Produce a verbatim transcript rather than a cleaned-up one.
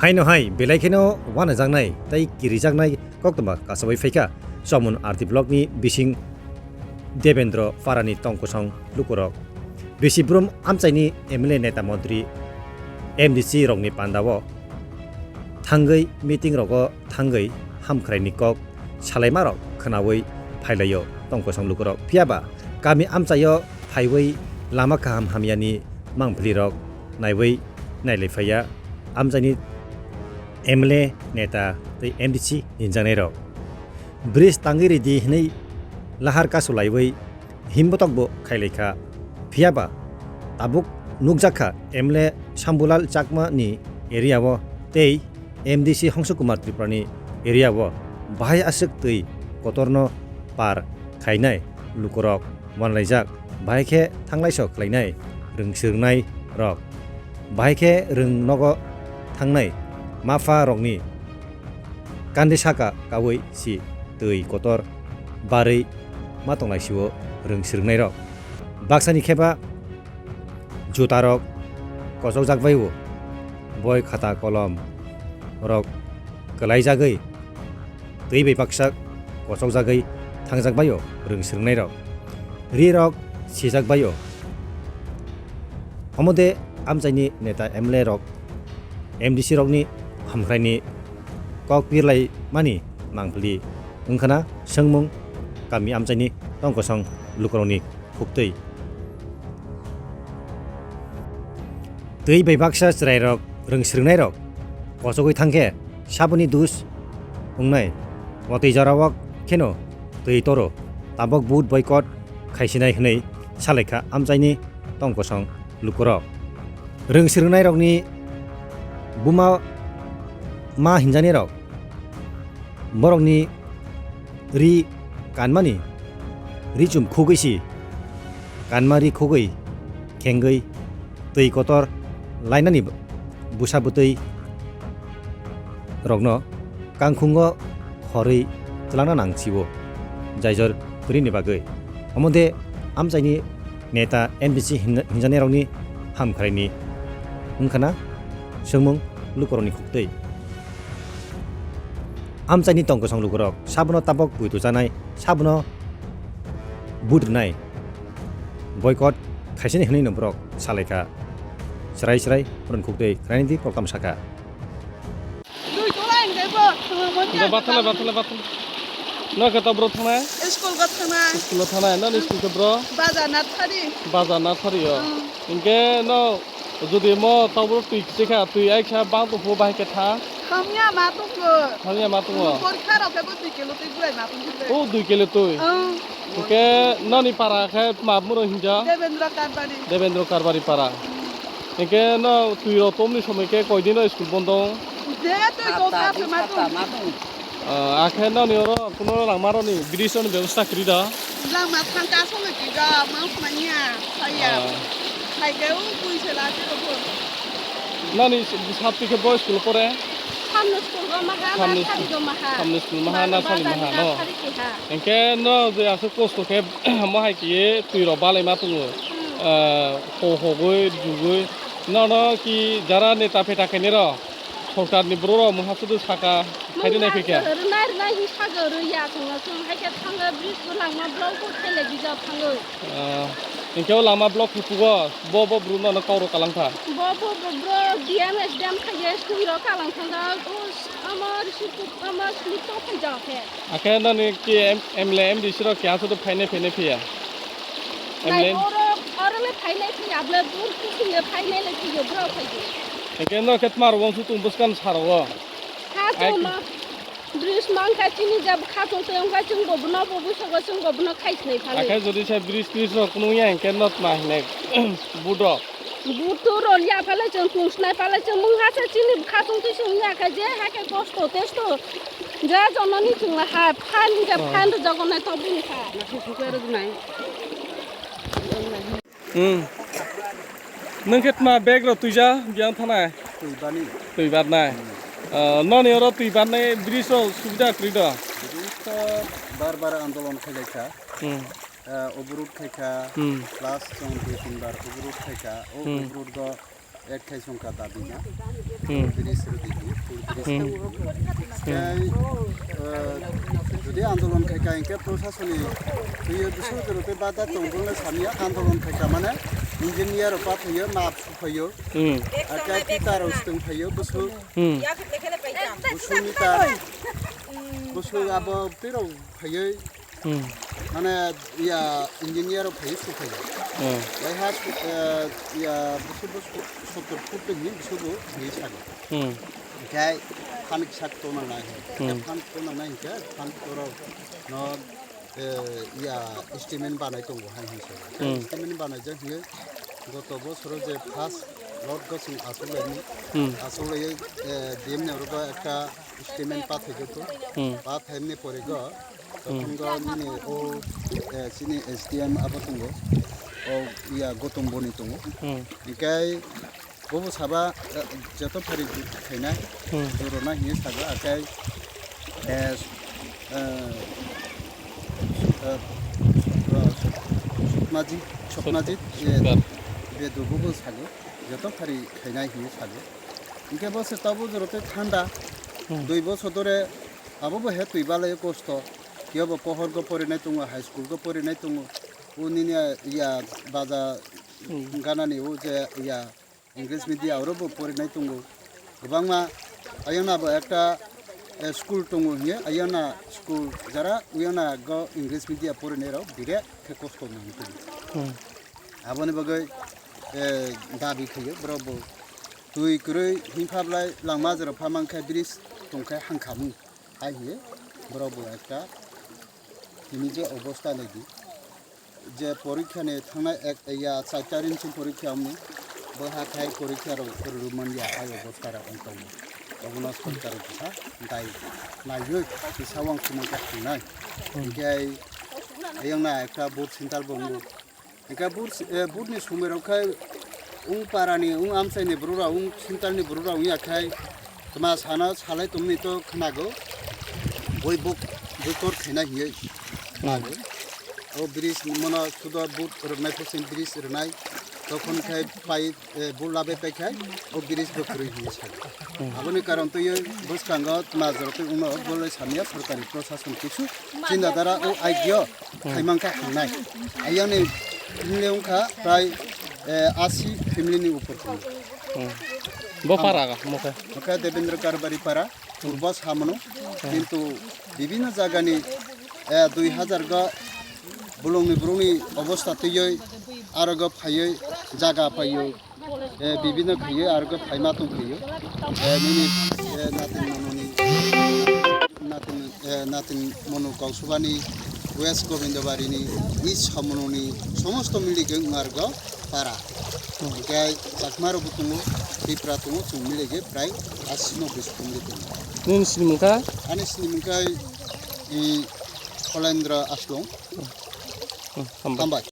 Haino hai belai kheno wanajaknai tei kirijaknai koktwma kasawi phaikha Chomon R D block ni bising Debendra Parani tongkosong lukurok. Bisi brum amchaini M L A neta montri M D C rokni pandao thangwi meeting rogo thangwi hamkhraini kok salaimarok khwnawi phailaio tongkosong lukurok. Phiyaba kami amchaio phaiwi lama kaham hamyani mangphlirok naiwi nailaiphaiya amchaini M L A neta tei M D C hinjaknairok. Bridge tangwi ridi hinwi lahar kasulaiwi himbotok bo khailaikha. Phiyaba tabuk nukjakha M L A Shambulal Chakma ni area o tei M D C Hongsu Kumar Tripura ni area o bahai aswk twi kotorno par khainai lukurok wanlaijak, bahai khe thanglaiso khlainai rwng swrwngnai rok, bahai khe rwng nogo thangnai mapha rokni kandi saka kaui si twi kotor barwi ma tonglaisio rwng swrwngnairok. Baksani kheba jutarok kochokjak bai-o, boi khata kolom rok kwlaijagwi twi bai baksa kochokjagwi thangjak bai-o rwng swrwngnairok, ri rok sijak bai-o. Omo de amchaini neta M L A rok, M D C rokni hamkhraini kok pirlai mani mangpili wngkhana swngmung kami amchaini tongkosong lukurokni khuktwi. Twi bai baksa chwrairok rwng swrwngnairok kochogwi thangkhe saboni dus wngnai, watwi jorao kheno twi toro, tabok vote boycott khaisinai hwnwi salaikha amchaini tongkosong lukurok. Rwng swrwngnairokni buma ma hinjaknairok borokni ri kanmani ri chum khugwi si kanma ri khugwi khengwi twi kotor lainani bwsa bwtwi rokno kangkhungo khorwi twlangna nang sio jaijor kwrwini bagwi. Omo de amchaini neta M D C hinjaknairokni hamkhraini wngkhana swngmung lukurokni khuktwi. Amchaini tongkosong lukurok sabono tabok puitu chanai, sabono vote rwnai, boycott khaisani hwnwi no borok salaikha. Chwrai chwrai rwngkhuktwi khwlainidi koktam sakha. Dui tola ang debo, thangmani. Bathala, bathala, bathala. No khe tabro thangnai? School go thangnai. School thangnai, no ni school khe bro? Baja Nathari. Baja Nathari o. Hmm. Hinkhe no jodi mo tabro twi kichikha, twi aiksa bang tongphu bahai khe tha? Thamya ma tongo. Thamya ma tongo? Porikha rok khe bo dui kilo twi bulai ma tongphu. O dui kilo twi? Hmm. Hinkhe noni para khe ma muro hinja? Devendra Karbari. Devendra Karbari para. Hinkhe no twi rok tomni somoi khe koi dino school bondo? Je twi to Hapta, sa se ma hapta tong. Ma tong. Ah, akhe noni oro kuno langma roni bridge roni bebosta kwrwi da? Langma thangka aswk khe da, ma manya, saya. Ah. Sai khe u bui se la se rok. Noni s-, sapti khe bo school pore? Samno school go maha, Samno nasari school, go maha. Samno school maha, Ba-, nasari bajar maha, no? Nasari keha. Hinkhe no je aswk kosto khe mo hai khe twi rok balai ma tongo. Hmm. Ah, ho hogwi, jugwi. Nono ki jara neta peta khainai rok? Sorkar ni borok rok mungha sudu saka, khaidi nai phikha. Rwnai rwnai hi sago rwya chwngno chwng hai khe thango bridge bo langma block bo thele bijak thango. Ah, hinkhe o langma block khe pugo, bo, bo bru nono kok rok kalang kha. Bo, bo, bo, bro D M S D M khaye sui rok kalang thangkha, o s-, ama risi tuk, ama slip tok khai jao khe. Akhe nani ki M-, M L A M D C rok keha sudu phainai phainai phiya? Nai M L A oro, oro le phainai phiya, ble bur kusung le phainai le phiyo, bro phaiyo. Hinkhe no khe tmar wng su tung bwskan saro o. Kha Ai chuma, bridge mang kha chini jab kha chung tong kha chung bo no bo bu sogo chung bo no khai sinai phale. Akhe jodi se bridge tris rok nung ya hinkhe no tma hinai budok. Butur rol ya phalai chwng tung snai phalai chwng mung ha se chini khasung twi chwng ya kha je ha khe kosto testo je jono ni chwng la ha phan je Oh. Phan rwjago nai to bini kha. Hmm. Nung khe tma bag rok twija biyang thanai? Twi bani. Twi barnai. Hmm. Ah, noni oro twi barnai bridge rok subida kwrwi do? Bridge to bar bar andolon khailai kha. Hmm. Ah, oborot khai kha, Hmm. Plus chwng dui tin bar oborot khai kha. O Hmm. Oborot do Ek khai songkha dabi na. Hmm. Bridge rwdi di, full bridge Hmm. rwdi di. Hmm. Khai, eh, jodi andolon khai khai hwnkhe proshasoni twiyo bwswk jora tei bada tong bwlai samya andolon khai kha mane engineer rok pathaio, map suphaio. Hmm. Akai tita rok swtwng phaio, bwswk Hmm. bwswk meter, bwswk abo tei rok phaiwi Hmm. mane ya engineer rok phaiwi suphaio. Hmm. Waiha, eh, ya bwswk bwswk sottor foot ni bwswk bo hinwi sago. Hmm. Hingke phan kisa tona nai hingke Hmm. phan tona nai hingke phan toro no, eh, ya estimate banai tongo hai hinwi sago. Hmm. Estimate banai jak hinwi goto bosoro je first lot go chwng achuk laini. Hmm. Achuk laiwi, eh, D M ni orogo ekta estimate pathai jokho. Hmm. Pathaimni pore go Tokon go nini o, eh, chini S D M abo tongo. O ya Gautam Boni tongo. Hmm. Hingke bobo saba, eh, joto phari khaina Hmm. jorona hinwi sago akai, eh, eh, eh, Sukmaji, Sukmaji, eh, Sukar. Bedu bobo sago. Joto phari khaina hinwi sago. Hingke bo se tabo joro tei thanda. Hmm. Dui bosor dore Abo bo he twi balai kosto. Kebo pohor go porinai tongo, high school go porinai tongo. O nini ya baja Hmm. ganani o je ya English medium oro bo porinai tongo. Kwbangma ayana bo ekta, eh, school tongo hiye, ayana school jara uyana go English medium porinai rok bire khe kosto nang tongo. Hmm. Aboni bagwi, eh, dabi khayo borok bo twi kwrwi himkha blai langma jora pha mankhe bridge tongkhe hangkhamu. Hai hiye borok bo ekta tini je obosta naidi. Je porikha ni thangnai ek, ya, char tarik ni porikha wngmani. Bo hathai porikha rok rwmani ya hai obosta rok wng tongo. Obono sorkar bwsa dai naiwi kisa wng sumung kha thangnai. Hingke ayang na ekta board center bo wngo. Hingke board, eh, board ni somoi rok khai wng para ni, wng amchai ni borok rok, wng center ni borok rok wng ya khai tma sana salai tongni to khnago. Boi buk, boi kor khaina hiye khnago. O bridge mono sudo board rwnai, pusin bridge rwnai. Tokon khai pai, eh, board labai pai khai o bridge bo kwrwi hiye sai. Aboni karon twiwi bwskango tma jora twi wngno bolai samya sorkari prosason kisu chinta dara o idea khaimang kha hangnai. Ayang ni family wngkha prai, eh, asi family ni upor khe. Hmm. Bo para ga mokhe. Mokhe Devendra Karbari para, purbo samano, kintu bibinno jaga ni, eh, dui hajar go bolong ni borok ni obosta twiwi aro go phaiwi jaga phaiwi. Eh, bibinno khaiyo, aro khe phaima tong khaiyo. Eh, nini, eh, natin mononi, natin, eh, natin mono Kausubani, West Gobindabari ni, East Samononi, somosto miligwi wng argo para. Hmm. Hingke Chakma rokbo tongo, Tipra tongo, chwng miligwi prai asi no bwswk wngwi tongo. Nini sinimung kha? Ani sinimung kha, i, Kholendra Aslong. Hmm, hambai. Hambai.